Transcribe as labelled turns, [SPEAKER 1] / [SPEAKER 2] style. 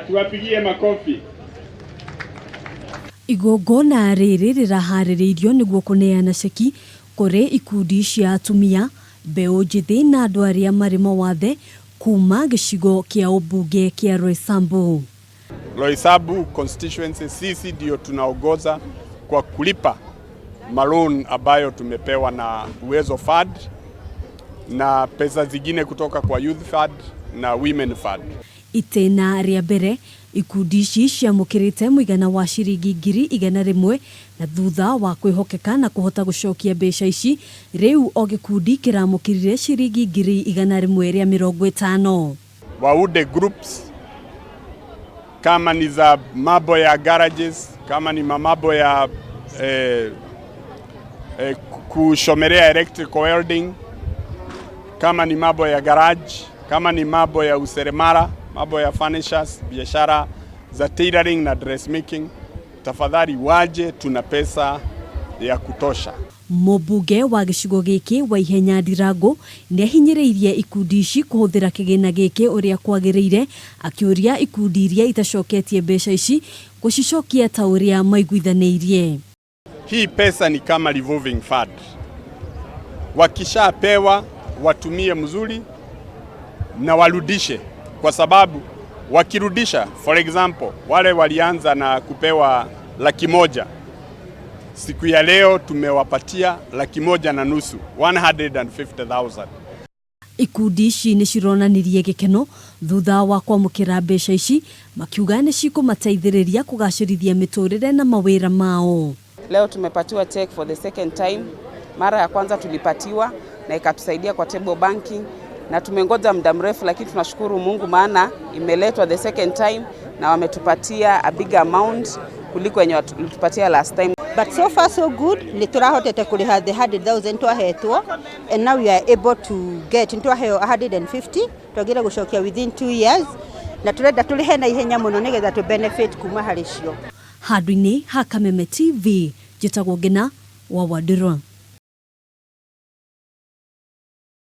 [SPEAKER 1] Tuwapigie makofi.
[SPEAKER 2] Igongona rĩrĩ rĩraharĩrĩirio nĩguo kũneana ceki kũrĩ ikundi cia atumia, mbeũ njĩthĩ na andũ arĩa marĩ mawathe kuma gĩcigo kĩa ũmbunge kĩa Roysambu.
[SPEAKER 1] Roysambu constituency sisi ndio tunaongoza kwa kulipa maloan ambayo tumepewa na Uwezo Fund na pesa zingine kutoka kwa Youth Fund na Women Fund.
[SPEAKER 2] Itĩna rĩa mbere ikundi ici ciamũkĩrĩte mũigana wa ciringi 100,000 na thutha wa kwĩhokeka na kũhota gũcokia mbeca ici rĩu o gĩkundi kĩramũkĩrire ciringi 150,000.
[SPEAKER 1] Waunde groups kama ni za mambo ya garages, kama ni mambo ya kushomelea electrical welding, kama ni mambo ya garage, kama ni mambo ya useremala, mambo ya furnitures, biashara za tailoring na dressmaking, tafadhali waje, tuna pesa ya kutosha.
[SPEAKER 2] Mũmbunge wa gĩcigo gĩkĩ Waihenya Ndirango nĩahinyĩrĩirie ikundi ici kũhũthĩra kĩgĩna gĩkĩ ũrĩa kwagĩrĩire, akĩũria ikundi iria itacoketie mbeca ici gũcicokia ta ũrĩa maiguithanĩirie.
[SPEAKER 1] Hii pesa ni kama revolving fund, wakishapewa watumie mzuri na warudishe, kwa sababu wakirudisha, for example, wale walianza na kupewa 100,000, siku ya leo tumewapatia 150,000, 150,000.
[SPEAKER 2] Ikundi ici nĩ cironanirie gĩkeno thutha wa kwamũkĩra mbeca ici, makiuga nĩ cikũmateithĩrĩria kũgacĩrithia mĩtũrĩre na mawĩra mao.
[SPEAKER 3] Leo tumepatiwa check for the second time. Mara ya kwanza tulipatiwa na ikatusaidia kwa table banking, na tumengoja muda mrefu, lakini tunashukuru Mungu maana imeletwa the second time na wametupatia a big amount kuliko yenye walitupatia last time.
[SPEAKER 4] But so far so good, nĩ tũrahotete kũrĩha the 100,000 twahetwo, and now we are able to get, nĩ twaheo 150 twagĩrĩire gũcokia within 2 years, na tũrenda tũrĩhe na ihenya mũno nĩgetha tũ benefit kuma harĩ cio.
[SPEAKER 2] Handũ-inĩ ha Kameme TV, njĩtagwo Ngina wa Wandirwa.